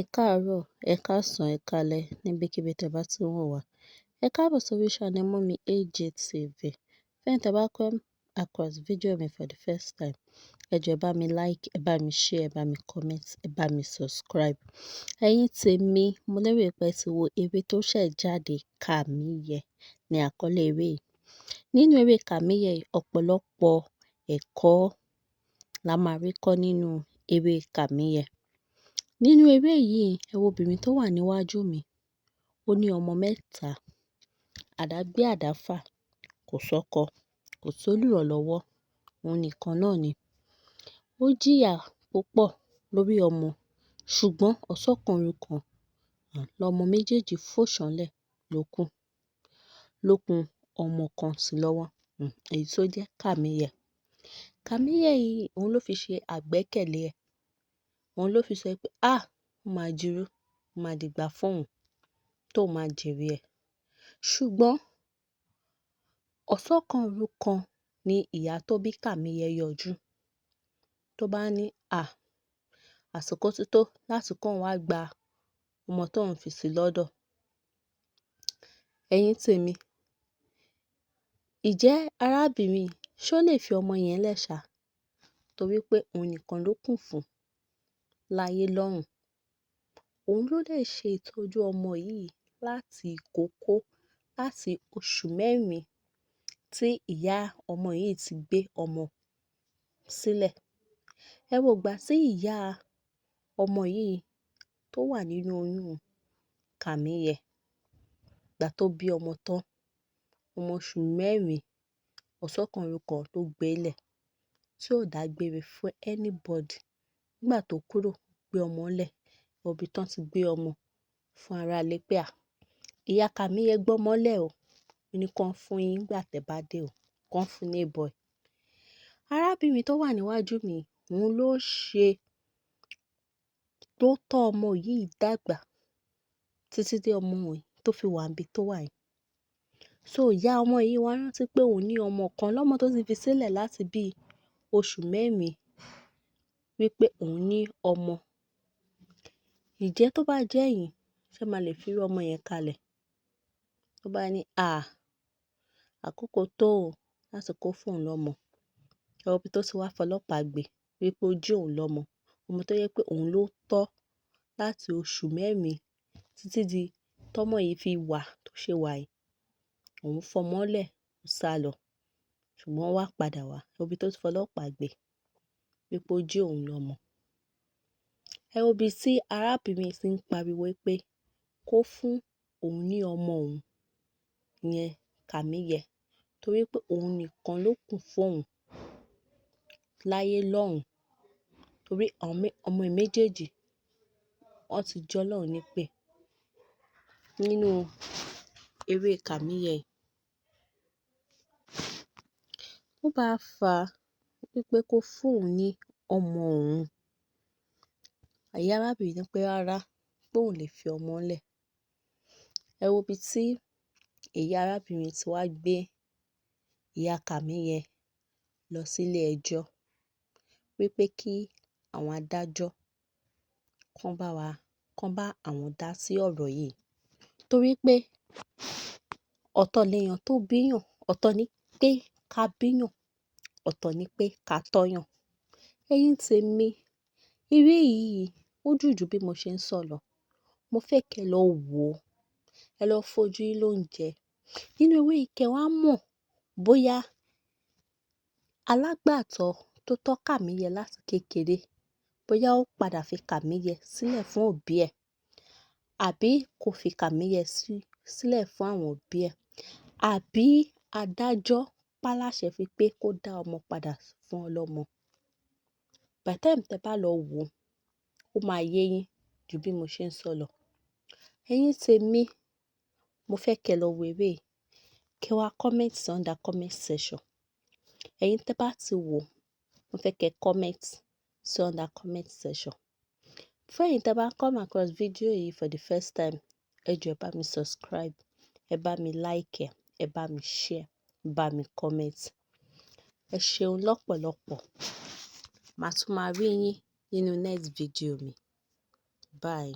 Ẹ káàárọ̀, ẹ̀ káàsán, ẹ̀ káalẹ́ níbikíbi tẹ́ bá ti ń wò wá. Ẹ káàbọ̀ sórí channel Mummy AJ TV. Fẹ́yìn tẹ́ bá come across video mi for the first time, ẹ jọ̀ọ́, ẹ bá mi like, ẹ bá mi share, ẹ bá mi comment, ẹ bá mi subscribe. Ẹ̀yin tèmi, mo lérò pé ẹ ti wo eré tó ṣẹ̀ jáde, Kàmíyẹ ní àkọlé eré yìí. Nínú eré Kàmíyẹ yìí, ọ̀pọ̀lọpọ̀ ẹ̀kọ́ la máa rí kọ́ nínú eré Kàmíyẹ. Nínú eré yìí, ẹ wo obìnrin tó wà níwájú mi, ó ní ọmọ mẹ́ta, àdágbé àdáfà, kò sọ́kọ, kò sólùrànlọ́wọ́, òun nìkan náà ni. Ó jìyà púpọ̀ lórí ọmọ, ṣùgbọ́n ọ̀sán kan òru kan lọmọ méjèèjì fò ṣánlẹ̀ ló kú. Ló ku ọmọ kan sí lọ́wọ́, èyí tó jẹ́ Kàmíyẹ. Kàmíyẹ yìí, òun ló fi ṣe àgbẹ́kẹ̀lé ẹ̀. Òun ló fi sọ pé, "Ah, ó máa dirú, ó máa dìgbà fún òun, tóun máa jèrè ẹ̀." Ṣùgbọ́n ọ̀sán kan òru kan ni ìyá tó bí Kàmíyẹ yọjú. Tó bá ní, "À, àsìkò ti tó láti kóun wá gba ọmọ tóun fi sí lọ́dọ̀." Ẹ̀yin tèmi, ìjẹ́ arábìnrin yìí ṣó lè fi ọmọ yẹn lẹ̀ ṣá? Torí pé òun nìkan ló kù fún láyé lọ́run. Òun ló dẹ̀ ṣe ìtọ́jú ọmọ yìí láti ìkókó, láti oṣù 4 tí ìyá ọmọ yìí ti gbé ọmọ sílẹ̀. Ẹ wo ìgbà tí ìyá ọmọ yìí tó wà nínú oyún Kàmíyẹ, ìgbà tó bí ọmọ tán, ọmọ oṣù 4, ọ̀sán kan òru kan ló gbé lẹ̀, tí ò dágbére fún anybody. Nígbà tó kúrò, gbé ọmọ lẹ̀, ibi tán ti gbé ọmọ fún ará ilé pé à, ìyá Kàmíyẹ gbọ́mọ lẹ̀ o. Ó ní kán fún yín nígbà tẹ́ bá dé o, kán fún neighbor. Arábìnrin tó wà níwájú mi, òun ló ṣe tó tọ́ ọmọ yìí dàgbà títí dé ọmọ yìí tó fi wà níbi tó wà yìí. So ìyá ọmọ yìí wá rántí pé òun ní ọmọ kan lọ́mọ tó ti fi sílẹ̀ láti bí oṣù 4, wípé òun ní ọmọ. Ǹjẹ́ tó bá jẹ́ ẹ̀yin, ṣé máa lè fi irú ọmọ yẹn kalẹ̀? Tó bá ní, à, àkókò tó o láti kó fún òun lọ́mọ. Ẹ wo ibi tó ti wá fọlọ́pàá gbé wípé ó jí òun lọ́mọ. Ọmọ tó jẹ́ pé òun ló tọ́ láti oṣù 4 títí di tọ́mọ yìí fi wà tó ṣe wà yìí. Òun fọmọ́ lẹ̀, ó sálọ. Ṣùgbọ́n ó wá padà wá. Ẹ wo ibi tó ti fọlọ́pàá gbé wípé ó jí òun lọ́mọ. Ẹ wo ibi tí arábìnrin tí ń pariwo pé kó fún òun ní ọmọ òun yẹn, Kàmíyẹ, torí pé òun nìkan ló kù fún òun láyé lọ́run. Torí àwọn ọmọ méjèèjì wọ́n ti jẹ́ Ọlọ́run nípè nínú eré Kàmíyẹ yìí. Ó bá fà wípé kó fún òun ní ọmọ òun. Ìyá arábìnrin ní pé rárá, pé òun lè fi ọmọ lẹ̀. Ẹ wo ibi tí ìyá arábìnrin tí wá gbé ìyá Kàmíyẹ lọ sí ilé ẹjọ́ wípé kí àwọn adájọ́ kán bá wa, kán bá àwọn dá sí ọ̀rọ̀ yìí. Torí pé ọ̀tọ̀ lèèyàn tó bíyàn, ọ̀tọ̀ ní pé ká bíyàn, ọ̀tọ̀ ní pé ká tọ́yàn. Ẹ̀yin tèmi, eré yìí ó dùn jù bí mo ṣe ń sọ lọ. Mo fẹ́ kí ẹ lọ wò ó. Ẹ lọ fojú yín lóúnjẹ. Nínú eré yìí, kí ẹ wá mọ̀ bóyá alágbàtọ́ tó tọ́ Kàmíyẹ láti kékeré, bóyá ó padà fi Kàmíyẹ sílẹ̀ fún òbí ẹ̀, àbí kò fi Kàmíyẹ sílẹ̀ fún àwọn òbí ẹ̀, àbí adájọ́ paláṣẹ fi pé kó dá ọmọ padà fún ọlọ́mọ. By the time tẹ́ bá lọ wò ó, ó máa yé yín ju bí mo ṣe ń sọ lọ. Ẹ̀yin tèmi, mo fẹ́ kí ẹ lọ wo eré yìí, kí ẹ wá comment under comment section. Ẹ̀yin tẹ́ bá ti wò, mo fẹ́ kí ẹ comment sí under comment section. Fún ẹ̀yin tẹ́ bá come across video yìí for the first time, ẹ jọ̀ọ́, ẹ bá mi subscribe, ẹ bá mi like ẹ, ẹ bá mi share, ẹ bá mi comment. Ẹ ṣeun lọ́pọ̀lọpọ̀. Màá tún máa rí yín nínú next video mi. Bye.